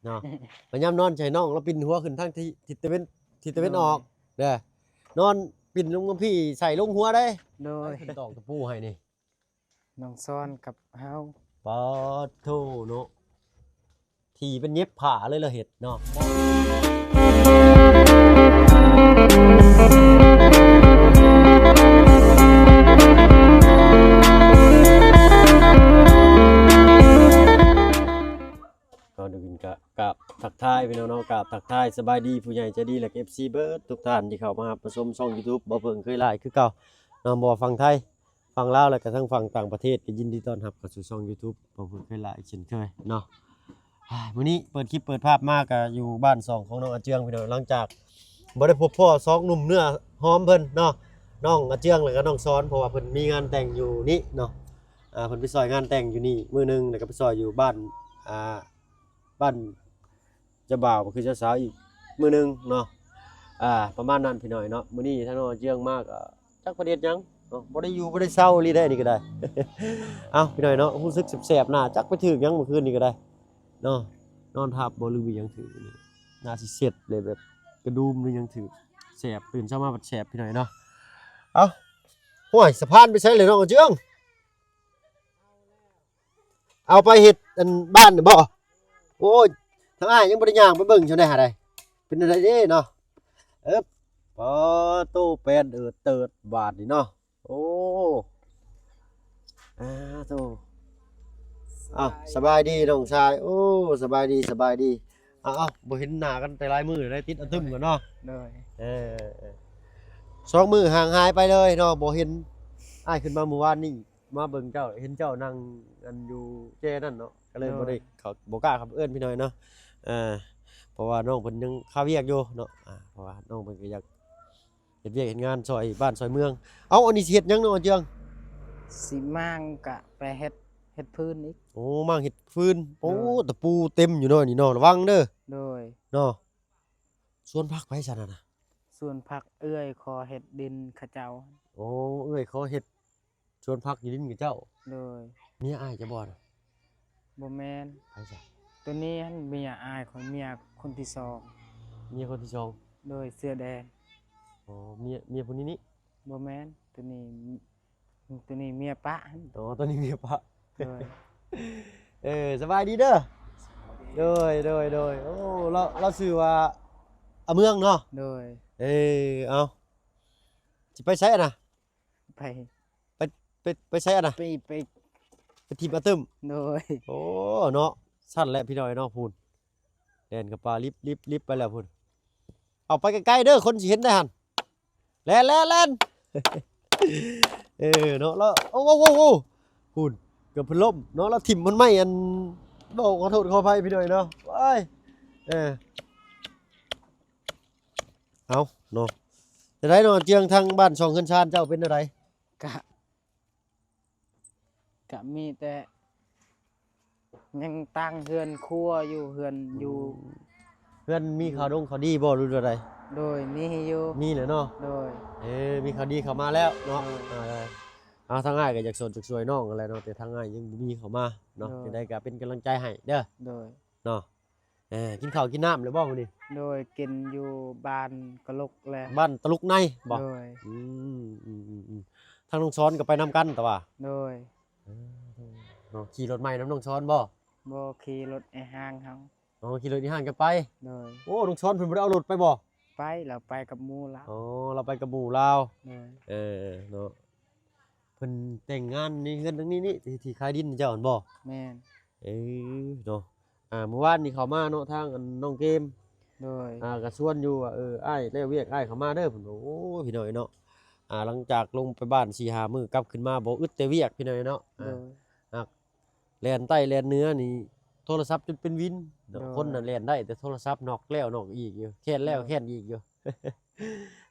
ເນາະ ພະຍາຍາມນອນໃສ່ນ້ອງລາວປິ່ນຫົວຂຶ້ນທາງທິດ ທິດຕາເວັນ ທິດຕາເວັນອອກເດີ ນອນປິ່ນລົງມາພີ້ໃສ່ລົງຫົວເດ້. ໂດຍ ໃຜຂຶ້ນຕອກຕະປູໃຫ້ນີ້? ນ້ອງຊອນກັບເຮົາ. ປາດໂທ້ເນາະ ທີ່ເປັນເຫຢັບຜ້າເລີຍລະເຮັດເນາະ. ກ່ອນອື່ນກະກາບທັກທາຍພີ່ນ້ອງເນາະ ກາບທັກທາຍສະບາຍດີຜູ້ໃຫຍ່ໃຈດີ ແລະ ເອັຟຊີ ເບິດທຸກທ່ານທີ່ເຂົ້າມາຮັບມາຊົມຊ່ອງ YouTube ບໍ່ເພິ່ງເຄີຍຫຼາຍຄືເກົ່າເນາະ ບໍ່ວ່າຝັ່ງໄທ ຝັ່ງລາວ ແລະກະທັງຝັ່ງຕ່າງປະເທດ ກໍຍິນດີຕ້ອນຮັບເຂົ້າສູ່ຊ່ອງ YouTube ຂອງເພິ່ນເຄີຍຫຼາຍເຊັ່ນເຄີຍເນາະ. ມື້ນີ້ເປີດຄລິບເປີດພາບມາ ກະຢູ່ບ້ານຊ່ອງຂອງນ້ອງອາເຈືອງພີ່ນ້ອງ ຫຼັງຈາກບໍ່ໄດ້ພົບພໍ້ສອງໜຸ່ມເນື້ອຫອມເພິ່ນເນາະ ນ້ອງອາເຈືອງ ແລະກະນ້ອງຊອນ ເພາະວ່າເພິ່ນມີງານແຕ່ງຢູ່ນີ້ເນາະ ອ່າ ເພິ່ນໄປຊ່ອຍງານແຕ່ງຢູ່ນີ້ມື້ໜຶ່ງ ແລະກະໄປຊ່ອຍຢູ່ບ້ານ ອ່າ ບ້ານເຈົ້າບ່າວ ກໍຄືເຈົ້າສາວອີກມື້ໜຶ່ງເນາະ ອ່າ ປະມານນັ້ນພີ່ນ້ອງເນາະ. ມື້ນີ້ທາງນ້ອງອາເຈືອງມາກໍຈັກເພິ່ນເຮັດຫຍັງເນາະ ບໍ່ໄດ້ຢູ່ບໍ່ໄດ້ເຊົາອີ່ຫຼີເດ້ ນີ້ກໍໄດ້. ເອົ້າ ພີ່ນ້ອງເນາະ ຮູ້ສຶກແສບໆໜ້າ ຈັກໄປຖືກຫຍັງມື້ຄືນນີ້ກໍໄດ້ເນາະ ນອນທັບບໍ່ ຫຼືມີຫຍັງຖືກນີ້ ໜ້າຊິເຊັດເລີຍ ແບບກະດູມ ຫຼືຫຍັງຖືກ ແສບ ຕື່ນເຊົ້າມາບັດແສບ ພີ່ນ້ອງເນາະ. ເອົ້າ ຫ້ວຍ ສະພານໄປໃສແລ້ວນ້ອງອາເຈືອງ? ເອົາໄປເຮັດອັນບ້ານນີ້ບໍ່? ໂອ້ຍ ທາງອ້າຍຍັງບໍ່ໄດ້ຍ່າງໄປເບິ່ງຊັ້ນໃດຫາໃດ ເປັນແນວໃດເດ້ເນາະ. ເອີບ ປາໂຕ ແປນເອີດເຕີດບາດນີ້ເນາະ. ໂອ້ ອາໂຕ ເອົ້າ ສະບາຍດີນ້ອງຊາຍ. ໂອ້ ສະບາຍດີ ສະບາຍດີ. ເອົາໆ ບໍ່ເຫັນໜ້າກັນແຕ່ຫຼາຍມື້ແລ້ວ ຕິດອະຕຶມກັນເນາະ. ໂດຍ ເອີ ສອງມື້ຫ່າງຫາຍໄປເລີຍເນາະ ບໍ່ເຫັນ. ອ້າຍຂຶ້ນມາມື້ວານນີ້ ມາເບິ່ງເຈົ້າ ເຫັນເຈົ້ານັ່ງອັນຢູ່ແຈນັ້ນເນາະ ກໍເລີຍ ໂດຍ ບໍ່ໄດ້ເຂົ້າ ບໍ່ກ້າເຂົ້າໄປເອີ້ນພີ່ນ້ອງເນາະ. ເອີ ເພາະວ່ານ້ອງເພິ່ນຍັງຄາວຽກຢູ່ເນາະ ເພາະວ່ານ້ອງເພິ່ນກໍຢາກເຮັດວຽກເຮັດງານຊ່ອຍບ້ານຊ່ອຍເມືອງ. ເອົ້າ ອັນນີ້ຊິເຮັດຫຍັງນ້ອງອາເຈືອງ? ຊິໝາງກະໄປເຮັດ ເຮັດຟືນອີກ. ໂອ້ ໝາງເຮັດຟືນ. ໂອ້ ໂດຍ ຕະປູເຕັມຢູ່ເນາະນີ້ເນາະ ລະວັງເດີ. ໂດຍ ເນາະ. ສວນຜັກໃຜຊັ້ນນະ? ສວນຜັກເອື້ອຍຂໍເຮັດດິນເຂົາເຈົ້າ. ໂອ້ ເອື້ອຍຂໍເຮັດ ສວນຜັກຢູ່ດິນຂອງເຈົ້າ. ໂດຍ ເມຍອ້າຍເຈົ້າບໍ່ນະ? ບໍ່ແມ່ນ. ໃຜຊະ? ໂຕນີ້ຫັ້ນເມຍອ້າຍຂ້ອຍ ເມຍຄົນທີສອງ. ເມຍຄົນທີສອງ. ໂດຍ ເສື້ອແດງ. ອໍ ເມຍ ເມຍຜູ້ນີ້ນີ້? ບໍ່ແມ່ນ ໂຕນີ້ ໂຕນີ້ເມຍປ້າຫັ້ນ. ອໍ ໂຕນີ້ເມຍປ້າ. ໂດຍ ເອີ ສະບາຍດີເດີ. ໂດຍ ໂດຍ ໂດຍ. ໂອ້ ລາວ ລາວຊື່ວ່າອາເມືອງເນາະ? ໂດຍ ເອີ ເອົາ ຊິໄປໃສນະ? ໄປ ໄປ ໄປ ໄປໃສຫັ້ນນະ? ໄປ ໄປ ໄປຖີບອາຕຶມ. ໂດຍ ໂອ້ ເນາະ ຊັ້ນແຫຼະພີ່ນ້ອງເນາະ. ພຸ້ນ ແລ່ນກັບປ່າລິບໆໆໄປແລ້ວພຸ້ນ. ເອົາໄປໃກ້ໆເດີ ຄົນຊິເຫັນໄດ້ຫັ້ນ. ແລ່ນໆໆ ເອີ ເນາະ ແລ້ວ ໂອ້ ໂອ້ ໂອ້ ໂອ້ ພຸ້ນ ເກືອບເພິ່ນລົ້ມເນາະ. ແລ້ວຖິ້ມທ່ອນໄມ້ອັນ ເວົ້າຂໍໂທດຂໍອະໄພພີ່ນ້ອງເນາະ. ໂອ້ຍ ເອີ ເອົາເນາະ ຈັ່ງໃດເນາະ ເຈີງທາງບ້ານຊ່ອງເຮືອນຊານເຈົ້າເປັນແນວໃດ? ກະ ກະມີແຕ່ຍັງຕັ້ງເຮືອນຄົວຢູ່ ເຮືອນຢູ່. ອືມ ເຮືອນມີຂ່າວດົງຂ່າວດີບໍ່ ຫຼືແນວໃດ? ໂດຍ ມີຢູ່ ມີແຫຼະເນາະ. ໂດຍ ເອີ ມີຂ່າວດີເຂົ້າມາແລ້ວເນາະ. ໂດຍ ເອີ ເອົາ ທາງອ້າຍກໍຢາກສອນຢາກຊ່ວຍນ້ອງຫັ້ນແຫຼະເນາະ ແຕ່ທາງອ້າຍຍັງບໍ່ມີເຂົ້າມາເນາະ. ໂດຍ ຈັ່ງໃດກໍເປັນກຳລັງໃຈໃຫ້ເດີ. ໂດຍ ເນາະ. ເອີ ກິນເຂົ້າກິນນ້ຳແລ້ວບໍ່ມື້ນີ້? ໂດຍ ກິນຢູ່ບ້ານກະລົກແລ້ວ. ບ້ານຕະລຸກໃນບໍ່? ໂດຍ ອືມ ອືມ ອືມ ອືມ. ທາງນ້ອງຊອນກໍໄປນຳກັນແຕ່ວ່າ? ໂດຍ ເອີ ເນາະ. ຂີ່ລົດໃໝ່ນຳນ້ອງຊອນບໍ່? ບໍ່ ຂີ່ລົດອ້າຍຮ່າງເຮົາ. ອໍ ຂີ່ລົດອ້າຍຮ່າງກັນໄປ. ໂດຍ ໂອ້ ນ້ອງຊອນເພິ່ນບໍ່ໄດ້ເອົາລົດໄປບໍ່? ໄປ ລາວໄປກັບໝູ່ລາວ. ອໍ ລາວໄປກັບໝູ່ລາວ. ໂດຍ ເອີ ເນາະ. ເພິ່ນແຕ່ງງານໃນເຮືອນຫຼັງນີ້ນີ້ ທີ່ ທີ່ຂາຍດິນໃຫ້ເຈົ້າຫັ້ນບໍ່? ແມ່ນ. ເອີ ເນາະ. ອ່າ ມື້ວານນີ້ເຂົ້າມາເນາະ ທາງອັນນ້ອງເກມ. ໂດຍ ອ່າ ກໍຊວນຢູ່ວ່າ ເອີ ອ້າຍແລ້ວວຽກ ອ້າຍເຂົ້າມາເດີ. ເພິ່ນວ່າ ໂອ້ ພີ່ນ້ອງເນາະ ອ່າ ຫຼັງຈາກລົງໄປບ້ານສີ່ຫ້າມື້ ກັບຂຶ້ນມາບໍ່ອຶດແຕ່ວຽກ ພີ່ນ້ອງເນາະ. ໂດຍ ອ່າ ແລ່ນໃຕ້ແລ່ນເໜືອນີ້ ໂທລະສັບຈົນເປັນວິນເນາະ. ໂດຍ ຄົນນະແລ່ນໄດ້ແຕ່ໂທລະສັບ ນອກແລ້ວນອກອີກຢູ່ ແຄ້ນແລ້ວ ໂດຍ ແຄ້ນອີກຢູ່.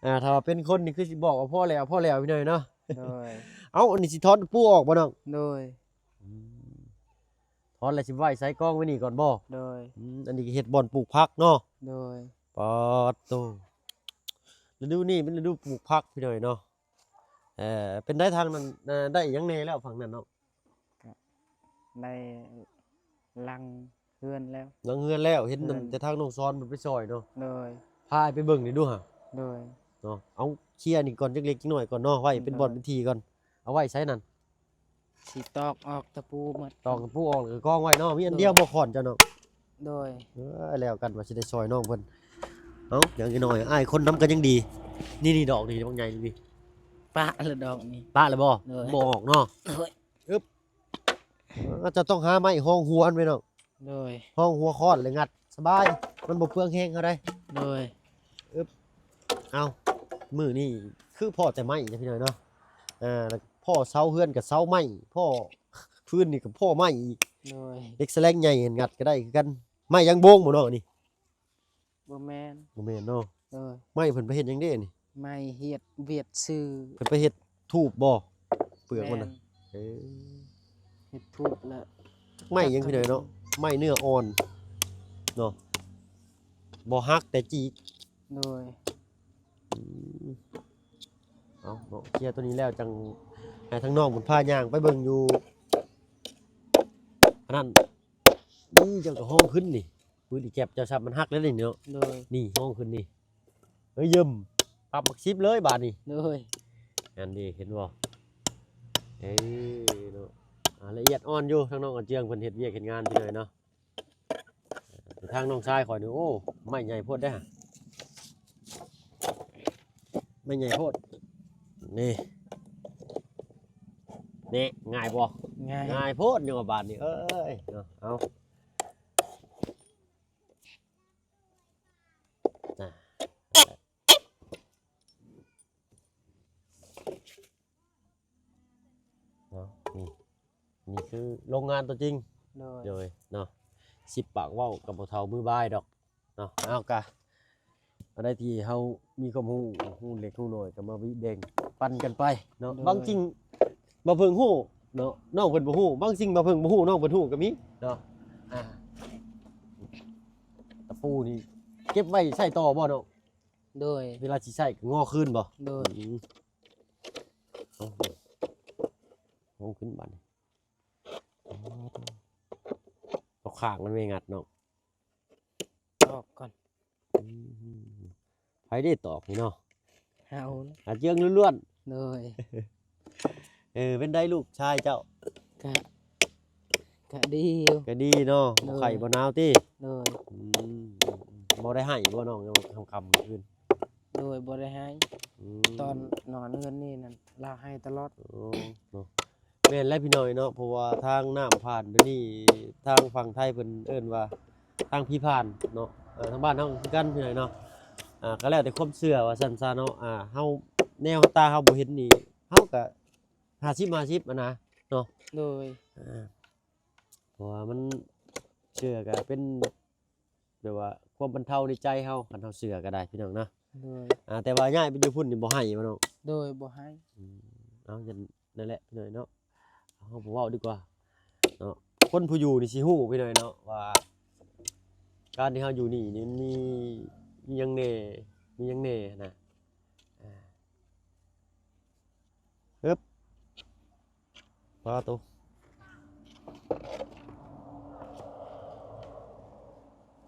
ອ່າ ຖ້າວ່າເປັນຄົນນີ້ຄືຊິບອກວ່າພໍແລ້ວ ພໍແລ້ວ ພີ່ນ້ອງເນາະ. ໂດຍ ເອົ້າ ອັນນີ້ຊິຖອນຕະປູອອກບໍ່ນ້ອງ? ໂດຍ ອືມ ຖອນແລ້ວຊິໄວ້ໃສ່ກອງໄວ້ນີ້ກ່ອນບໍ່? ໂດຍ ອືມ ອັນນີ້ກໍເຮັດບ່ອນປູກຜັກເນາະ. ໂດຍ ປາດໂຕ ລະດູນີ້ເປັນລະດູປູກຜັກ ພີ່ນ້ອງເນາະ. ເອີ ເປັນໄດທາງນັ້ນ ໄດ້ຫຍັງແດ່ແລ້ວຝັ່ງນັ້ນເນາະ? ກະໄດ້ລັງ ເຮືອນແລ້ວ ຫຼັງເຮືອນແລ້ວ ເຫັນ ເຮືອນ ແຕ່ທາງນ້ອງສອນເພິ່ນໄປຊ່ອຍເນາະ. ໂດຍ ພາອ້າຍໄປເບິ່ງນີ້ດູຫາ ໂດຍ ເນາະ. ເອົາ ເຄຍນີ້ກ່ອນຈັກເລັກຈັກນ້ອຍກ່ອນເນາະ ໄວ້ເປັນບ່ອນເປັນທີ່ກ່ອນ. ເອົາໄວ້ໃສນັ້ນ? ຊິຕອກອອກຕະປູໝົດ ຕອກຕະປູອອກ ແລ້ວກໍກອງໄວ້ເນາະ. ມີອັນດຽວບໍ່ ໂດຍ ຄ້ອນເຈົ້າເນາະ? ໂດຍ ເອີ ແລ້ວກັນວ່າຊິໄດ້ຊ່ອຍນ້ອງເພິ່ນ. ເອົາ ຢ່າງໜ້ອຍອ້າຍຄົນນຳກັນຍັງດີ. ນີ້ໆ ດອກນີ້ບັກໃຫຍ່ນີ້ ປະລະດອກນີ້ ປະລະບໍ່? ໂດຍ ບໍ່ອອກເນາະ. ໂດຍ ອຶບ ເຈົ້າຕ້ອງຫາໄມ້ຮອງຫົວມັນໄວ້ນ້ອງ. ໂດຍ ຮອງຫົວຄ້ອນແລ້ວງັດສະບາຍ ມັນບໍ່ເປືອງແຮງເຮົາໃດ. ໂດຍ ອຶບ ເອົາ ມື້ນີ້ຄືພໍ້ແຕ່ໄມ້ນະພີ່ນ້ອງເນາະ. ອ່າ ພໍ້ເສົາເຮືອນກໍເສົາໄມ້ ພໍ້ພື້ນນີ້ກໍພໍ້ໄມ້ອີກ. ໂດຍ ເຫຼັກສະແລງໃຫຍ່ຫັ້ນງັດກໍໄດ້ຄືກັນ. ໄມ້ຢາງໂບງບໍ່ນ້ອງອັນນີ້? ບໍ່ແມ່ນ ບໍ່ແມ່ນເນາະ. ໂດຍ ໄມ້ເພິ່ນໄປເຮັດຫຍັງເດ້ນີ້? ໄມ້ເຮັດວຽດຊື່ ເພິ່ນໄປເຮັດທູບບໍ່? ເປືອກມັນນະ ແມ່ນ ເອີ ເຮັດທູບແລ້ວ ໄມ້ຫຍັງພີ່ນ້ອງເນາະ? ໄມ້ເນື້ອອ່ອນເນາະ ບໍ່ຫັກແຕ່ຈີກ. ໂດຍ ອືມ ເອົາເນາະ ເຄຍຕົວນີ້ແລ້ວ ຈັ່ງໃຫ້ທາງນ້ອງເພິ່ນພາຍ່າງໄປເບິ່ງຢູ່ອັນນັ້ນ. ນີ້ເຈົ້າກໍຮອງຂຶ້ນນີ້ ປືນອີແກັບເຈົ້າຊ້ຳມັນຫັກແລ້ວນີ້ເນາະ. ໂດຍ ນີ້ຮອງຂຶ້ນນີ້ ເອີ ຢ້ຳ ປັບບັກສິບເລີຍບາດນີ້. ໂດຍ ອັນນີ້ເຫັນບໍ່? ເອີເນາະ ອ່າ ລະອຽດອ່ອນຢູ່ ທາງນ້ອງອາເຈືອງເພິ່ນເຮັດວຽກເຮັດງານພີ່ນ້ອງເນາະ. ທາງນ້ອງຊາຍຂ້ອຍນີ້ ໂອ້ ໄມ້ໃຫຍ່ໂພດເດ້ ໄມ້ໃຫຍ່ໂພດ ນີ້ ນີ້ ງ່າຍບໍ່? ງ່າຍ ງ່າຍໂພດ ຍັງວ່າບາດນີ້ ເອີຍເນາະ. ເອົາ ອ່າ ເນາະ ນີ້ ນີ້ຄືໂຮງງານຕົວຈິງ. ໂດຍ ໂດຍເນາະ ສິບປາກເວົ້າກັບບໍ່ເທົ່າມືບາຍດອກເນາະ. ເອົາ ກະອັນໃດທີ່ເຮົາມີຄວາມຮູ້ ຮູ້ເລັກຮູ້ນ້ອຍ ກໍມາວິແບ່ງປັນກັນໄປເນາະ. ໂດຍ ບາງສິ່ງບ່າວເພິ່ງຮູ້ເນາະ ນ້ອງເພິ່ນບໍ່ຮູ້ ບາງສິ່ງບ່າວເພິ່ງບໍ່ຮູ້ ນ້ອງເພິ່ນຮູ້ກໍມີເນາະ. ອ່າ ຕະປູນີ້ເກັບໄວ້ໃຊ້ຕໍ່ບໍ່ນ້ອງ? ໂດຍ ເວລາຊິໃຊ້ກໍງໍຄືນບໍ່? ໂດຍ ອືມ ເອົາ ງໍຂຶ້ນບາດນີ້ ເອົາຂ້າງມັນໄວ້ງັດເນາະ ຕອກກ່ອນ. ອືມ ໃຜເດ້ຕອກນີ້ເນາະ? ເຮົາ ອາເຈືອງລ້ວນໆ. ໂດຍ ເອີ ເປັນໃດລູກຊາຍເຈົ້າ? ກະ ກະດີຢູ່ ກະດີເນາະ. ໂດຍ ບໍ່ໄຂ້ບໍ່ໜາວຕິ? ໂດຍ ອືມ ບໍ່ໄດ້ໄຫ້ບໍ່ນ້ອງ ຍາມຄ່ຳໆຄືນ? ໂດຍ ບໍ່ໄດ້ໄຫ້ ອືມ ຕອນນອນເຮືອນນີ້ນັ້ນລາວໄຫ້ຕະຫຼອດ. ໂອ້ ເນາະ ແມ່ນແຫຼະພີ່ນ້ອງເນາະ ເພາະວ່າທາງນ້ຳຜ່ານດຽວນີ້ ທາງຝັ່ງໄທເພິ່ນເອີ້ນວ່າທາງຜີຜ່ານເນາະ. ເອີ ທາງບ້ານເຮົາກໍຄືກັນພີ່ນ້ອງເນາະ ອ່າ ກໍແລ້ວແຕ່ຄວາມເຊື່ອວ່າຊັ້ນຊະເນາະ. ອ່າ ເຮົາ ແນວຕາເຮົາບໍ່ເຫັນນີ້ ເຮົາກໍຫ້າສິບຫ້າສິບຫັ້ນນະເນາະ. ໂດຍ ອ່າ ເພາະວ່າມັນ ເຊື່ອກໍເປັນແບບວ່າຄວາມບັນເທົາໃນໃຈເຮົາ ຄັນເຮົາເຊື່ອກໍໄດ້ພີ່ນ້ອງເນາະ. ໂດຍ ອ່າ ແຕ່ວ່າຍ້າຍໄປຢູ່ພຸ້ນນີ້ບໍ່ໄຫ້ບໍ່ນ້ອງ? ໂດຍ ບໍ່ໃຫ້. ອືມ ເອົາ ຈັ່ງນັ້ນແຫຼະພີ່ນ້ອງເນາະ ເຮົາບໍ່ເວົ້າດີກວ່າເນາະ. ຄົນຜູ້ຢູ່ນີ້ຊິຮູ້ພີ່ນ້ອງເນາະ ວ່າການທີ່ເຮົາຢູ່ນີ້ ນີ້ມັນມີ ມີຫຍັງແດ່ ມີຫຍັງແດ່ນະ. ອ່າ ຮຶບ ປາໂຕ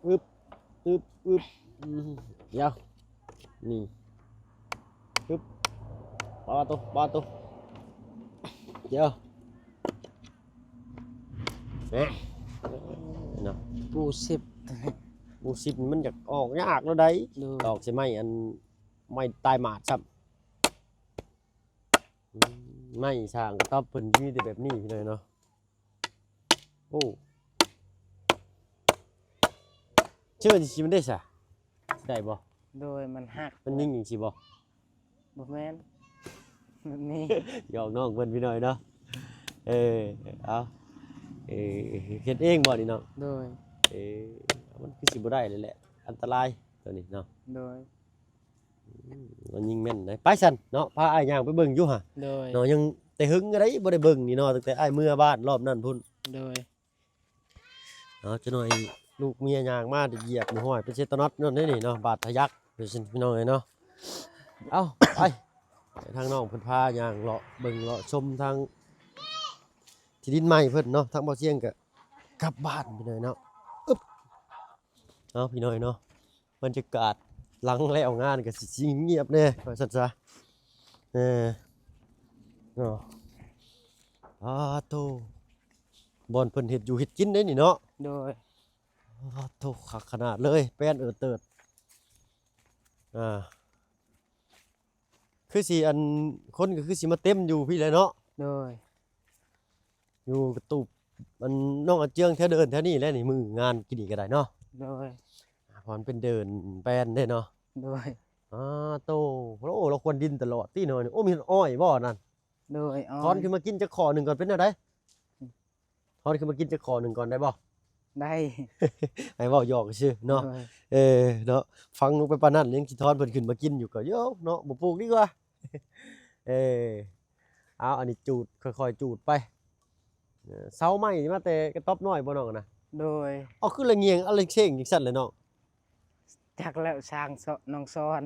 ອຶບ ອຶບ ອຶບ ອືມ ດຽວ ນີ້ ຮຶບ ປາໂຕ ປາໂຕ ດຽວ ແໝ ເນາະ ປູສິບ ປູສິບມັນຢາກອອກຍາກແລ້ວໃດ໋. ໂດຍ ຕອກໃສ່ໄມ້ອັນ ໄມ້ຕາຍໝາດຊ້ຳ. ອືມ ໄມ້ສ້າງກະຕອບເພິ່ນມີແຕ່ແບບນີ້ພີ່ນ້ອງເນາະ. ໂອ້ ເຊີນຊິມັນໄດ້ຊະ ຊິໄດ້ບໍ່? ໂດຍ ມັນຫັກ ມັນຍິງຈັ່ງຊີ້ບໍ່? ບໍ່ແມ່ນ ແບບນີ້ ຫຍອກນ້ອງເພິ່ນພີ່ນ້ອງເນາະ. ເອີ ເອົາ ເອີ ເຮັດເອງບໍ່ນີ້ເນາະ? ໂດຍ ເອີ ມັນຄືຊິບໍ່ໄດ້ເລີຍແຫຼະ ອັນຕະລາຍໂຕນີ້ເນາະ. ໂດຍ ອືມ ມັນຍິງແມ່ນເດ້. ໄປຊັ້ນເນາະ ພາອ້າຍຍ່າງໄປເບິ່ງຢູ່ຫາ. ໂດຍ ເນາະ ຍັງແຕ່ຫຶງໃດ໋ ບໍ່ໄດ້ເບິ່ງນີ້ເນາະ ຕັ້ງແຕ່ອ້າຍເມືອບ້ານລອບນັ້ນພຸ້ນ. ໂດຍ ເນາະ ຈັກໜ້ອຍລູກເມຍຍ່າງມາໄດ້ຢຽບນີ້ ຫ້ອຍ ເປັນເສດຕະໜອດນັ້ນເດ້ນີ້ເນາະ ບາດທະຍັກ ເປັນຊັ້ນພີ່ນ້ອງເອີຍເນາະ. ເອົ້າ ໄປ ທາງນ້ອງເພິ່ນພາຍ່າງເລາະເບິ່ງເລາະຊົມທາງທີ່ດິນໃໝ່ເພິ່ນເນາະ. ທາງບ່າວຊຽງກໍກັບບ້ານພີ່ນ້ອງເນາະ. ເອົາ ພີ່ນ້ອງເນາະ ບັນຍາກາດຫຼັງແລ້ວງານກໍຊິ ຊິງຽບແດ່ວ່າຊັ້ນຊະ. ເອີ ເນາະ ອາໂທ້ ບ່ອນເພິ່ນເຮັດຢູ່ເຮັດກິນເດ້ນີ້ເນາະ. ໂດຍ. ອາໂທ້ ຄັກຂະໜາດເລີຍ ແປ້ນເອີດເຕີດ. ອາ ຄືຊິ ອັນ ຄົນກໍຄືຊິມາເຕັມຢູ່ພີ້ແຫຼະເນາະ. ໂດຍ. ຢູ່ກະຕູບ ອັນ ນ້ອງອາເຈືອງແຖວເດີ່ນແຖວນີ້ແຫຼະນີ້ ມື້ງານກິນນີ້ກໍໄດ້ເນາະ. ໂດຍ. ອາ ເພາະມັນເປັນເດີ່ນແປ້ນເດ້ເນາະ. ໂດຍ. ອາໂທ້ ໂອ້ ລາວຄວນດິນຕະຫຼອດຕິເນາະ. ໂອ້ ມີອ້ອຍບໍ່ນັ້ນ? ໂດຍ ອ້ອຍ. ຖອນຂຶ້ນມາກິນຈັກຂໍ້ໜຶ່ງກ່ອນ ເປັນແນວໃດ? ອືມ ຖອນຂຶ້ນມາກິນຈັກຂໍ້ໜຶ່ງກ່ອນໄດ້ບໍ່? ໄດ້. ໃຫ້ເວົ້າຫຍອກຊື່ເນາະ. ໂດຍ. ເອີ ເນາະ ຟັງລົງໄປປານນັ້ນ ຍັງຊິຖອນເພິ່ນຂຶ້ນມາກິນຢູ່ ກໍໂຍເນາະ ບໍ່ປູກດີກວ່າ. ເອີ ເອົາ ອັນນີ້ຈູດ ຄ່ອຍໆຈູດໄປ. ເອີ ເສົາໄມ້ນີ້ມາແຕ່ກະຕອບນ້ອຍບໍ່ນ້ອງນະ? ໂດຍ. ເອົາ ຄືລະງຽງອະເລັງເຊງຈັ່ງຊັ້ນແຫຼະນ້ອງ? ຈັກແລ້ວ ຊ່າງ ນ້ອງສອນ.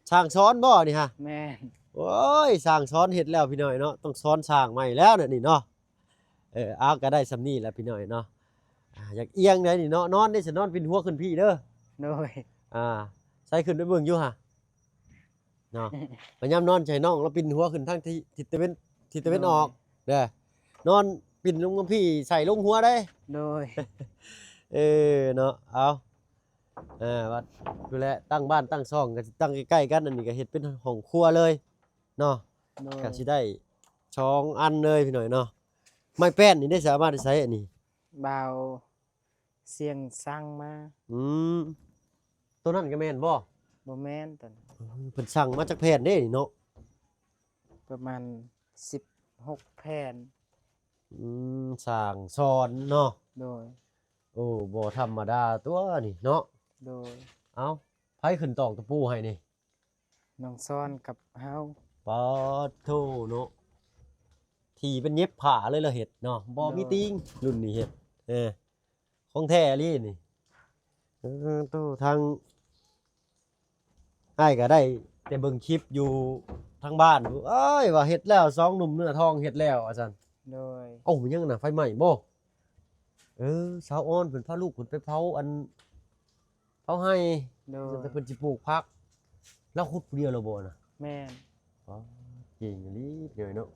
ຊ່າງສອນບໍ່ນີ້ຫະ? ແມ່ນ. ໂອ້ຍ ຊ່າງສອນເຮັດແລ້ວພີ່ນ້ອງເນາະ ຕ້ອງສອນຊ່າງໃໝ່ແລ້ວນະນີ້ເນາະ. ເອີ ເອົາ ກໍໄດ້ສ່ຳນີ້ແຫຼະພີ່ນ້ອງເນາະ. ອາ ຢາກອຽງໃດນີ້ເນາະ ນອນເດ້ ສະນອນປິ່ນຫົວຂຶ້ນພີ້ເດີ. ໂດຍ. ອາ ໃສ່ຂຶ້ນໄປເບິ່ງຢູ່ຫະ ເນາະ ພະຍາຍາມນອນໃຫ້ນ້ອງລາວປິ່ນຫົວຂຶ້ນທາງທິດ ທິດຕາເວັນ ທິດຕາເວັນອອກເດີ ນອນປິ່ນລົງມາພີ້ໃສ່ລົງຫົວໄດ໋. ໂດຍ. ເອີ ເນາະ ເອົາ ເອີ ວ່າດູແລ ຕັ້ງບ້ານຕັ້ງຊ່ອງກໍຊິຕັ້ງໃກ້ໆກັນ ອັນນີ້ກໍເຮັດເປັນຫ້ອງຄົວເລີຍເນາະ. ໂດຍ. ກໍຊິໄດ້ສອງອັນເລີຍພີ່ນ້ອງເນາະ. ໄມ້ແປ້ນນີ້ໄດ້ສາມາດໄດ້ໃຊ້ອັນນີ້ ບ່າວ ສຽງສັ່ງມາ. ອືມ ໂຕນັ້ນກໍແມ່ນບໍ່? ບໍ່ແມ່ນໂຕນັ້ນ. ເອີ ເພິ່ນສັ່ງມາຈັກແຜ່ນເດ້ນີ້ເນາະ? ປະມານສິບຫົກແຜ່ນ. ອືມ ຊ່າງສອນເນາະ. ໂດຍ. ໂອ້ ບໍ່ທຳມະດາຕົວະນີ້ເນາະ. ໂດຍ. ເອົ້າ ໃຜຂຶ້ນຕອກຕະປູໃຫ້ນີ້? ນ້ອງສອນກັບເຮົາ. ປາດໂທ້ເນາະ ຖີ່ເປັນຫຍິບຜ້າເລີຍລະເຮັດເນາະ ບໍ່ມີ ໂດຍ ຕີງ ລຸ້ນນີ້ເຮັດ ເອີ ຂອງແທ້ອີ່ຫຼີນີ້. ເອີ ໂທ້ ທາງອ້າຍກໍໄດ້ແຕ່ເບິ່ງຄລິບຢູ່ທາງບ້ານ ເອີຍ ວ່າເຮັດແລ້ວ ສອງໜຸ່ມເນື້ອທອງເຮັດແລ້ວວ່າຊັ້ນ. ໂດຍ. ເອົ້າ ຫຍັງນະ ໄຟໄໝ້ບໍ່? ເອີ ສາວອອນເພິ່ນພາລູກເພິ່ນໄປເຜົາ ອັນ ເຜົາໄຮ່. ໂດຍ. ແຕ່ເພິ່ນຊິປູກຜັກ ລາວຂຸດຜູ້ດຽວແລ້ວບໍ່ນະ? ແມ່ນ. ອໍ ເກັ່ງອີ່ຫຼີເດ້ເນາະ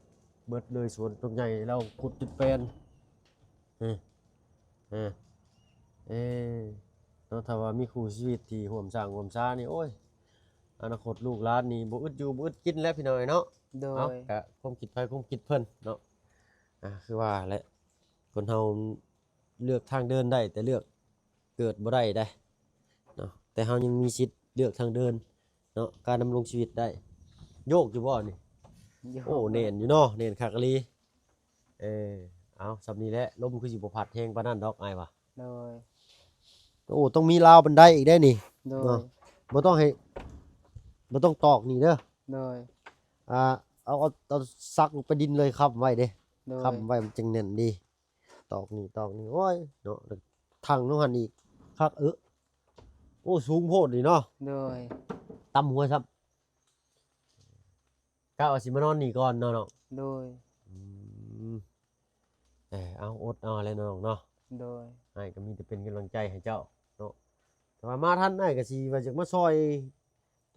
ເບິດເລີຍສວນຕົວໃຫຍ່ ລາວຂຸດຈົນແປນ. ເອີ ເອີ ເອີ ເນາະ ຖ້າວ່າມີຄູ່ຊີວິດທີ່ຮ່ວມສ້າງຮ່ວມສານີ້ ໂອ້ຍ ອະນາຄົດລູກຫຼານນີ້ບໍ່ອຶດຢູ່ບໍ່ອຶດກິນແລ້ວ ພີ່ນ້ອງເອີຍເນາະ. ໂດຍ. ເອົາ ກະຄວາມຄິດໃຜຄວາມຄິດເພິ່ນເນາະ. ອາ ຄືວ່າແຫຼະ ຄົນເຮົາເລືອກທາງເດີນໄດ້ ແຕ່ເລືອກເກີດບໍ່ໄດ້ເດ້ເນາະ ແຕ່ເຮົາຍັງມີສິດເລືອກທາງເດີນເນາະ ການດຳລົງຊີວິດໄດ້. ໂຍກຢູ່ບໍ່ນີ້? ໂຍກ. ໂອ້ ແໜ້ນຢູ່ເນາະ ແໜ້ນຄັກອີ່ຫຼີ. ເອີ ເອົາ ສ່ຳນີ້ແຫຼະ ລົມຄືຊິບໍ່ພັດແຮງປານນັ້ນດອກ ອ້າຍວ່າ. ໂດຍ. ໂອ້ ຕ້ອງມີລາວບັນໄດອີກໄດ໋ນີ້. ໂດຍ. ເນາະ ບໍ່ຕ້ອງໃຫ້ ບໍ່ຕ້ອງຕອກນີ້ເດີ. ໂດຍ. ອ່າ ເອົາ ເອົາ ເອົາສັກລົງໄປດິນເລີຍ ຄ້ຳໄວ້ເດ້. ໂດຍ. ຄ້ຳໄວ້ມັນຈຶ່ງແໜ້ນດີ. ຕອກນີ້ຕອກນີ້ ໂອ້ຍເນາະ ທັງລົງຫັ້ນອີກ ຄັກເອີ. ໂອ້ ສູງໂພດນີ້ເນາະ. ໂດຍ. ຕ່ຳຫົວຊ້ຳ ກະວ່າຊິມານອນນີ້ກ່ອນເນາະນ້ອງ. ໂດຍ. ອືມ ເອີ ເອົາ ອົດເອົາແຫຼະນ້ອງເນາະ. ໂດຍ. ອ້າຍກໍມີແຕ່ເປັນກຳລັງໃຈໃຫ້ເຈົ້າເນາະ ແຕ່ວ່າມາທັນ ອ້າຍກໍຊິວ່າຢາກມາຊ່ອຍ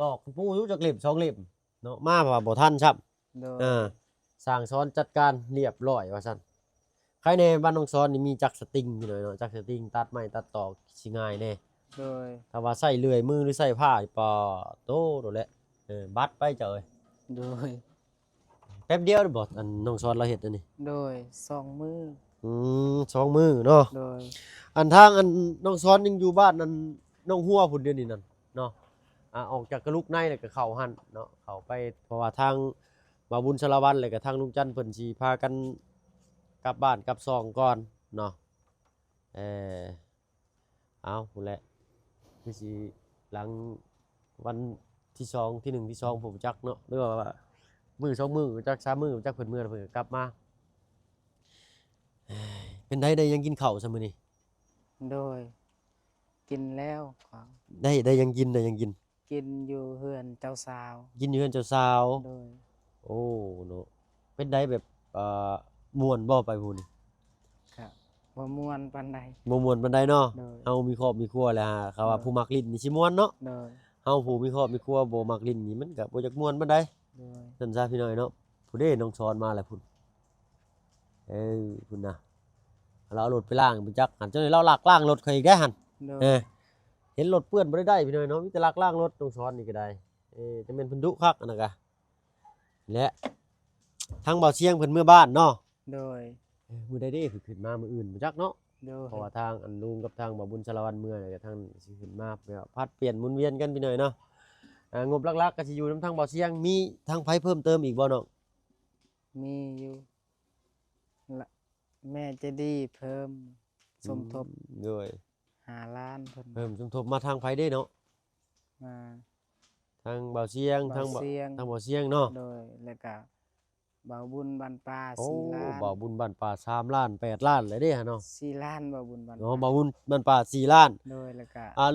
ຕອກຕະປູຢູ່ຈັກເຫຼັ້ມສອງເຫຼັ້ມ ເນາະ ມາວ່າບໍ່ທັນຊ້ຳ. ໂດຍ. ເອີ ຊ່າງສອນຈັດການລຽບລ້ອຍວ່າຊັ້ນ. ໃຄແນ່ບ້ານນ້ອງສອນນີ້ມີຈັກສະຕິງຢູ່ເນາະ ຈັກສະຕິງ ຕັດໄມ້ຕັດຕອກຊິງ່າຍແນ່. ໂດຍ. ຖ້າວ່າໃຊ້ເລື່ອຍມື ຫຼື ໃຊ້ພ້ານີ້ ປາໂຕໂດດແຫຼະ ເອີ ບັດໄປເຈົ້າເອີຍ. ໂດຍ. ແປັບດຽວບໍ່ ອັນ ນ້ອງສອນລາວເຮັດອັນນີ້? ໂດຍ ສອງມື້. ອືມ ສອງມື້ເນາະ. ໂດຍ. ອັນທາງ ອັນ ນ້ອງສອນຍັງຢູ່ບ້ານ ອັນ ໜອງຫົວພຸ້ນດຽວນີ້ນັ້ນເນາະ. ອ່າ ອອກຈາກກະລຸກໃນແລ້ວກໍເຂົ້າຫັ້ນເນາະ ເຂົ້າໄປ ເພາະວ່າທາງບ່າວບຸນສາລະວັນ ແລ້ວກໍທາງລຸງຈັນເພິ່ນຊິພາກັນກັບບ້ານກັບຊ່ອງກ່ອນເນາະ. ເອີ ເອົາ ພຸ້ນແຫຼະ ຄືຊິຫຼັງວັນທີສອງ ທີໜຶ່ງ ທີສອງ ບໍ່ຮູ້ຈັກເນາະ ຫຼືວ່າມື້ສອງມື້ ຈັກສາມມື້ ຈັກເພິ່ນເມືອແລ້ວເພິ່ນກໍກັບມາ. ເປັນໃດ ໄດ້ຫຍັງກິນເຂົ້າຊະມື້ນີ້? ໂດຍ ກິນແລ້ວ. ໄດ້ ໄດ້ຫຍັງກິນ ໄດ້ຫຍັງກິນ? ກິນຢູ່ເຮືອນເຈົ້າສາວ. ກິນຢູ່ເຮືອນເຈົ້າສາວ. ໂດຍ. ໂອ້ ເນາະ ເປັນໃດແບບ ເອີ ມ່ວນບໍ່ໄປພຸ້ນ? ກະ ບໍ່ມ່ວນປານໃດ. ບໍ່ມ່ວນປານໃດເນາະ. ໂດຍ. ເຮົາມີຄອບມີຄົວແລ້ວ ຫາ ເຂົາວ່າ ໂດຍ ຜູ້ມັກຫຼິ້ນນີ້ຊິມ່ວນເນາະ. ໂດຍ. ເຮົາຜູ້ມີຄອບມີຄົວບໍ່ມັກຫຼິ້ນນີ້ ມັນກໍບໍ່ຈັກມ່ວນປານໃດ. ໂດຍ. ຊັ້ນຊະພີ່ນ້ອງເນາະ. ຜູ້ເດ້ ນ້ອງສອນມາແລ້ວພຸ້ນ. ເອີ ພຸ້ນນະ ລາວເອົາລົດໄປລ້າງ ບໍ່ຈັກ ຫັ້ນ ເຈົ້ານີ້ລາວລັກລ້າງລົດຂ້ອຍອີກເດ້ຫັ້ນ. ໂດຍ. ເອີ ເຫັນລົດເປື້ອນບໍ່ໄດ້ໄດ້ພີ່ນ້ອງເນາະ ມີແຕ່ລັກລ້າງລົດ ນ້ອງສອນນີ້ກໍໄດ້. ເອີ ຈັກແມ່ນເພິ່ນດຸຄັກ ອັນນັ້ນກະ ແລະ ທາງບ່າວຊຽງເພິ່ນເມືອບ້ານເນາະ. ໂດຍ. ເອີ ມື້ໃດເດ້ ຄືຂຶ້ນມາ ມື້ອື່ນບໍ່ຈັກເນາະ. ໂດຍ. ເພາະວ່າທາງອັນລຸງກັບທາງບ່າວບຸນສາລະວັນເມືອ ແລ້ວກໍທາງຊິຂຶ້ນມາ ແບບວ່າຜັດປ່ຽນໝູນວຽນກັນພີ່ນ້ອງເນາະ. ອ່າ ງົບຫຼັກໆກໍຊິຢູ່ນຳທາງບ່າວຊຽງ. ມີທາງໃຜເພີ່ມເຕີມອີກບໍ່ນ້ອງ? ມີຢູ່ ລະ ແມ່ໃຈດີເພີ່ມສົມທົບ. ອືມ ໂດຍ. ຫ້າລ້ານເພິ່ນ ເພີ່ມສົມທົບມາທາງໃຜເດ້ເນາະ? ມາທາງບ່າວຊຽງ ທາງບ່າວຊຽງ ທາງບ່າວຊຽງເນາະ. ໂດຍ. ແລ້ວກະບ່າວບຸນບ້ານປ່າ ໂອ້ ສີ່ລ້ານ ບ່າວບຸນບ້ານປ່າ ສາມລ້ານ ແປດລ້ານແລ້ວເດ້ຫັ້ນເນາະ. ສີ່ລ້ານ ບ່າວບຸນບ້ານ ອໍ ປ່າ ບ່າວບຸນບ້ານປ່າ ສີ່ລ້ານ. ໂດຍ. ແລ້ວກະ ອ່າ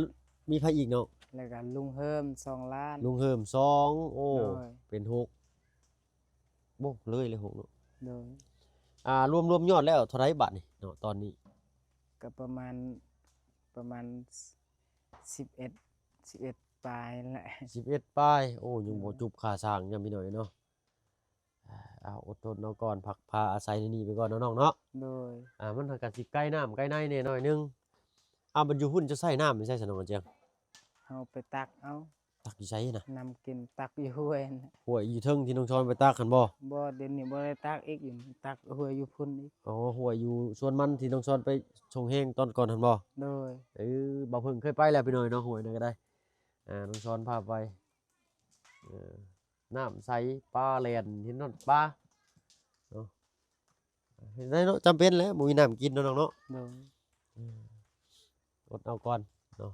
ມີໃຜອີກເນາະ? ແລ້ວກະລຸງເຮີມ ສອງລ້ານ ລຸງເຮີມ ສອງ ໂອ້ ໂດຍ ເປັນຫົກ ບໍ່ເລີຍເລີຍ ຫົກເນາະ. ໂດຍ. ອ່າ ລວມ ລວມຍອດແລ້ວເທົ່າໃດບາດນີ້ເນາະ ຕອນນີ້? ກໍປະມານ ປະມານສິບເອັດ ສິບເອັດປາຍແຫຼະ. ສິບເອັດປາຍ ໂອ້ ຍັງບໍ່ ໂດຍ ຈຸບຄ່າສ້າງຍາມພີ່ນ້ອງເນາະ. ອ່າ ອົດທົນເອົາກ່ອນ ພັກພາອາໄສໃນນີ້ໄປກ່ອນເນາະນ້ອງເນາະ. ໂດຍ. ອ່າ ມັນກໍຊິໄກນ້ຳໄກໃນແດ່ໜ້ອຍໜຶ່ງ. ອ້າວ ບັດຢູ່ພຸ້ນເຈົ້າໃຊ້ນ້ຳຢູ່ໃສຊະນ້ອງອາເຈືອງ? ເຮົາໄປຕັກເອົາ. ຕັກຢູ່ໃສນະ? ນ້ຳກິນຕັກຢູ່ຫ້ວຍນະ. ຫ້ວຍຢູ່ເທິງທີ່ນ້ອງຊອນໄປຕັກຫັ້ນບໍ່? ບໍ່ ດຽວນີ້ບໍ່ໄດ້ຕັກອີກ ຢູ່ຕັກຫ້ວຍຢູ່ພຸ້ນອີກ. ອໍ ຫ້ວຍຢູ່ສວນມັນທີ່ນ້ອງຊອນໄປສົ່ງແຮງຕອນກ່ອນຫັ້ນບໍ່? ໂດຍ. ເອີ ບ່າວເພິ່ງເຄີຍໄປແລ້ວພີ່ນ້ອງເນາະ ຫ້ວຍນັ້ນກໍໄດ້. ອ່າ ນ້ອງຊອນພາໄປ. ເອີ ນ້ຳໃສ ປາແລ່ນ ເຫັນຮອດປາເນາະ. ເຮັດໄດ້ເນາະ ຈຳເປັນແຫຼະ ບໍ່ມີນ້ຳກິນເນາະນ້ອງເນາະ. ໂດຍ. ເອີ ອົດເອົາກ່ອນເນາະ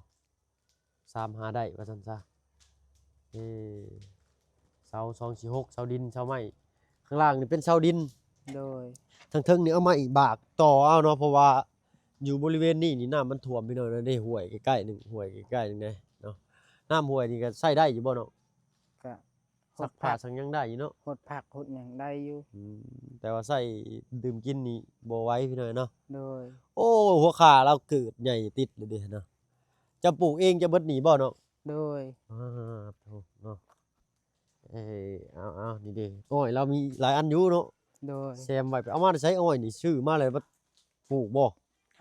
ຊາມຫາໄດ້ວ່າຊັ້ນຊະ. ເອີ ເສົາສອງສີ່ຫົກ ເສົາດິນ ເສົາໄມ້ ຂ້າງລ່າງນີ້ເປັນເສົາດິນ. ໂດຍ. ທາງເທິງນີ້ເອົາໄມ້ບາກຕໍ່ເອົາເນາະ ເພາະວ່າຢູ່ບໍລິເວນນີ້ນີ້ນ້ຳມັນຖ້ວມພີ່ນ້ອງເນາະ. ເດ້ ຫ້ວຍໃກ້ໆໜຶ່ງ ຫ້ວຍໃກ້ໆໜຶ່ງເດ້ເນາະ. ນ້ຳຫ້ວຍນີ້ກໍໃຊ້ໄດ້ຢູ່ບໍ່ນ້ອງ? ກະ ຊັກຜ້າ ຫົດຜັກ ຊັກຫຍັງໄດ້ຢູ່ເນາະ. ຫົດຜັກຫົດຫຍັງໄດ້ຢູ່. ອືມ ແຕ່ວ່າໃຊ້ດື່ມກິນນີ້ບໍ່ໄຫວພີ່ນ້ອງເນາະ. ໂດຍ. ໂອ້ ຫົວຂາລາວເກີດໃຫຍ່ຕິດເລີຍເດ້ເນາະ. ເຈົ້າປູກເອງເຈົ້າເບິດນີ້ບໍ່ນ້ອງ? ໂດຍ. ອາ ໂທ້ເນາະ. ເອີ ເອົາໆ ນີ້ເດ້ ອ້ອຍລາວມີຫຼາຍອັນຢູ່ເນາະ. ໂດຍ. ແຊມໄວ້ ໄປເອົາມາແຕ່ໃສອ້ອຍນີ້? ຊື້ມາແລ້ວມາປູກບໍ່?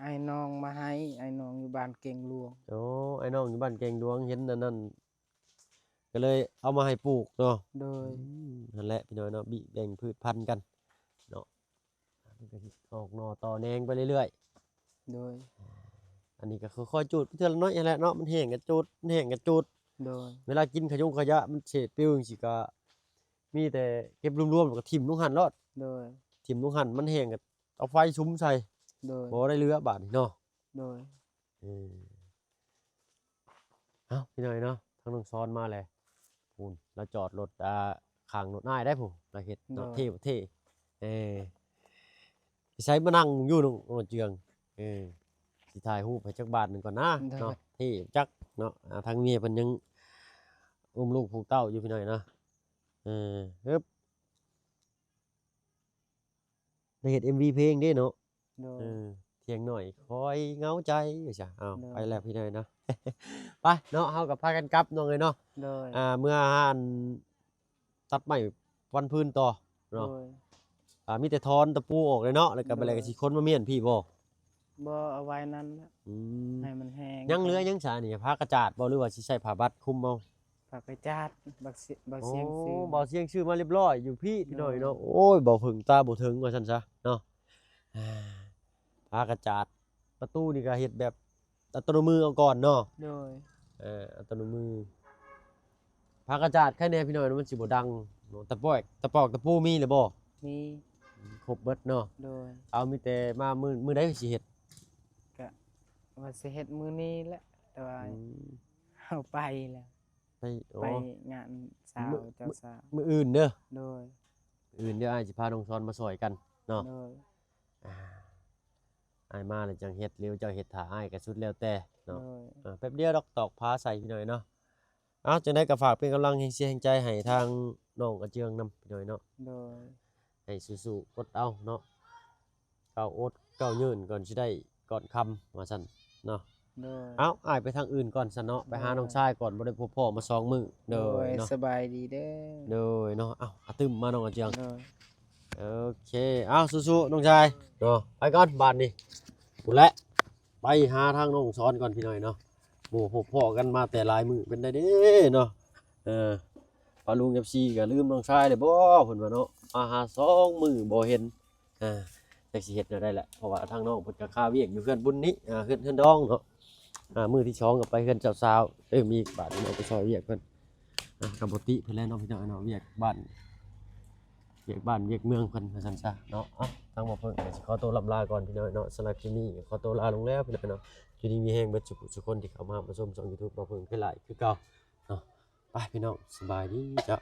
ອ້າຍນ້ອງມາໃຫ້ ອ້າຍນ້ອງຢູ່ບ້ານແກ້ງຫຼວງ. ໂອ້ ອ້າຍນ້ອງຢູ່ບ້ານແກ້ງຫຼວງ ເຫັນອັນນັ້ນ ກໍເລີຍເອົາມາໃຫ້ປູກເນາະ. ໂດຍ. ອືມ ຫັ້ນແຫຼະພີ່ນ້ອງເນາະ ບິແບ່ງພືດພັນກັນເນາະ ມັນກໍຊິອອກໜໍ່ຕໍ່ແໜງໄປເລື້ອຍໆ. ໂດຍ. ອັນນີ້ກໍຄ່ອຍໆຈູດໄປເທື່ອລະໜ້ອຍຫັ້ນແຫຼະເນາະ ມັນແຫ້ງກໍຈູດ ມັນແຫ້ງກໍຈູດ. ໂດຍ. ເວລາກິນຂະຍົງຂະຢະມັນເສດປິວຈັ່ງຊີ້ກໍມີແຕ່ເກັບລວມໆ ແລ້ວກໍຖິ້ມລົງຫັ້ນໂລດ. ໂດຍ. ຖິ້ມລົງຫັ້ນ ມັນແຫ້ງກໍເອົາໄຟສຸມໃສ່. ໂດຍ. ບໍ່ໄດ້ເຫຼືອບາດນີ້ເນາະ. ໂດຍ. ເອີ ເອົ້າ ພີ່ນ້ອງເນາະ ທາງນ້ອງຊອນມາແລ້ວ ພຸ້ນລາວຈອດລົດ ອ່າ ຂ້າງລົດອ້າຍໄດ້ພຸ້ນ ລາວເຮັດເນາະ. ໂດຍ. ເທ່ບໍ່ເທ່? ເອີ ໃສມານັ່ງຢູ່ນ້ອງເຈືອງ. ເອີ ຊິຖ່າຍຮູບໃຫ້ຈັກບາດໜຶ່ງກ່ອນນະ. ໂດຍ. ເນາະ ເທ່ຈັກເນາະ. ອ່າ ທາງເມຍເພິ່ນຍັງອຸ້ມລູກຜູກເຕົ້າຢູ່ ພີ່ນ້ອງເນາະ. ເອີ ຮຶບ ໄດ້ເຮັດເອັມວີເພງເດ້ເນາະ. ໂດຍ. ເອີ ທ່ຽງໜ້ອຍຄອຍເຫງົາໃຈວ່າຊະ. ເອົາ ໂດຍ ໄປແລ້ວພີ່ນ້ອງເນາະ. ໄປເນາະ ເຮົາກໍພາກັນກັບນ້ອງເອີຍເນາະ. ໂດຍ. ອ່າ ເມືອຫາອັນຕັດໄມ້ວັນພື້ນຕໍ່ເນາະ. ໂດຍ. ອ່າ ມີແຕ່ຖອນຕະປູອອກເລີຍເນາະ ແລ້ວກໍ ໂດຍ ບັດແລ້ວກໍຊິຂົນມາມ້ຽນພີ້ບໍ່? ບໍ່ ເອົາໄວ້ນັ້ນແຫຼະ. ອືມ ໃຫ້ມັນແຫ້ງ. ຍັງເຫຼືອຫຍັງຊະນີ້ ຜ້າກະຈາດບໍ່ ຫຼືວ່າຊິໃຊ້ຜ້າບັດຄຸມເອົາ? ຜ້າກະຈາດ ບ່າວຊຽງ ໂອ້ ຊື້ ບ່າວຊຽງຊື້ມາລຽບລ້ອຍຢູ່ພີ້ ໂດຍ ພີ່ນ້ອງເນາະ. ໂອ້ຍ ບ່າວເພິ່ງຕາບໍ່ເຖິງວ່າຊັ້ນຊະເນາະ. ອ່າ ຜ້າກະຈາດ ປະຕູນີ້ກໍເຮັດແບບອັດຕະໂນມືເອົາກ່ອນເນາະ. ໂດຍ. ເອີ ອັດຕະໂນມື ຜ້າກະຈາດໃຄແດ່ພີ່ນ້ອງ ມັນຊິບໍ່ດັງເນາະ. ຕະປອກ ຕະປອກຕະປູມີແລ້ວບໍ່? ມີ ຄົບເບິດເນາະ. ໂດຍ. ເອົາ ມີແຕ່ມາມື້ ມື້ໃດຊິເຮັດ? ກະວ່າຊິເຮັດມື້ນີ້ແຫຼະ ແຕ່ວ່າ ອືມ ເຮົາໄປແລ້ວ. ໄປ ອໍ ໄປງານສາວ ມື້ ເຈົ້າສາວ ມື້ອື່ນເດີ. ໂດຍ. ມື້ອື່ນດຽວອ້າຍຊິພານ້ອງຊອນມາຊ່ອຍກັນເນາະ. ໂດຍ. ອ່າ ອ້າຍມາແລ້ວຈັ່ງເຮັດ ຫຼືເຈົ້າເຮັດຖ້າອ້າຍກໍສຸດແລ້ວແຕ່ເນາະ. ໂດຍ. ເອີ ແປັບດຽວດອກ ຕອກຜ້າໃສ່ ພີ່ນ້ອງເນາະ. ເອົາ ຈັ່ງໃດກໍຝາກເປັນກຳລັງແຮງເຊຍແຮງໃຈໃຫ້ທາງນ້ອງອາເຈືອງນຳ ພີ່ນ້ອງເນາະ. ໂດຍ. ໃຫ້ສູ້ໆ ອົດເອົາເນາະ ເຂົາອົດ ເກົ້າຍື້ນກ່ອນຊິໄດ້ກ່ອນຄ່ຳວ່າຊັ້ນເນາະ. ໂດຍ ເອົ້າ ອ້າຍໄປທາງອື່ນກ່ອນຊັ້ນເນາະ ໄປຫາ ໂດຍ ນ້ອງຊາຍກ່ອນ ບໍ່ໄດ້ພົບພໍ້ມາສອງມື້. ໂດຍ ໂດຍເນາະ ສະບາຍດີເດີ. ໂດຍເນາະ ເອົ້າ ອາຕຶມມານ້ອງອາເຈືອງ. ໂດຍ ໂອເຄ ເອົ້າ ສູ້ໆ ນ້ອງຊາຍເນາະ. ໄປກ່ອນບາດນີ້ ພຸ້ນແຫຼະ ໄປຫາທາງນ້ອງສອນກ່ອນພີ່ນ້ອງເນາະ. ບໍ່ພົບພໍ້ກັນມາແຕ່ຫຼາຍມື້ ເປັນໃດເດ້ເນາະ. ເອີ ປ້າລຸງ ເອັຟຊີ ກໍລືມນ້ອງຊາຍແລ້ວບໍ່ ເພິ່ນວ່າເນາະ ມາຫາສອງມື້ບໍ່ເຫັນ. ອ່າ ຈັກຊິເຮັດແນວໃດແຫຼະ ເພາະວ່າທາງນ້ອງເພິ່ນກໍຄາວຽກຢູ່ເຮືອນບຸນນີ້ ອ່າ ເຮືອນ ເຮືອນດອງເນາະ. ອ່າ ມື້ທີສອງກໍໄປເຮືອນເຈົ້າສາວເອີ່ມອີກ ບາດນີ້ເນາະ ໄປຊ່ອຍວຽກເພິ່ນ. ອ່າ ກໍບໍ່ຕິເພິ່ນແຫຼະເນາະ ພີ່ນ້ອງເນາະ ວຽກບ້ານ ວຽກບ້ານວຽກເມືອງເພິ່ນວ່າຊັ້ນຊະເນາະ. ເອົ້າ ທາງບ່າວເພິ່ງກໍຊິຂໍໂຕລ່ຳລາກ່ອນພີ່ນ້ອງເນາະ. ສຳລັບຄລິບນີ້ກໍຂໍໂຕລາລົງແລ້ວພີ່ນ້ອງເນາະ. ຢູ່ດີມີແຮງເບິດສູ່ຜູ້ສູ່ຄົນທີ່ເຂົ້າມາຮັບມາຊົມຊ່ອງ YouTube ບ່າວເພິ່ງຄືຫຼາຍຄືເກົ່າເນາະ. ໄປພີ່ນ້ອງ ສະບາຍດີເຈົ້າ.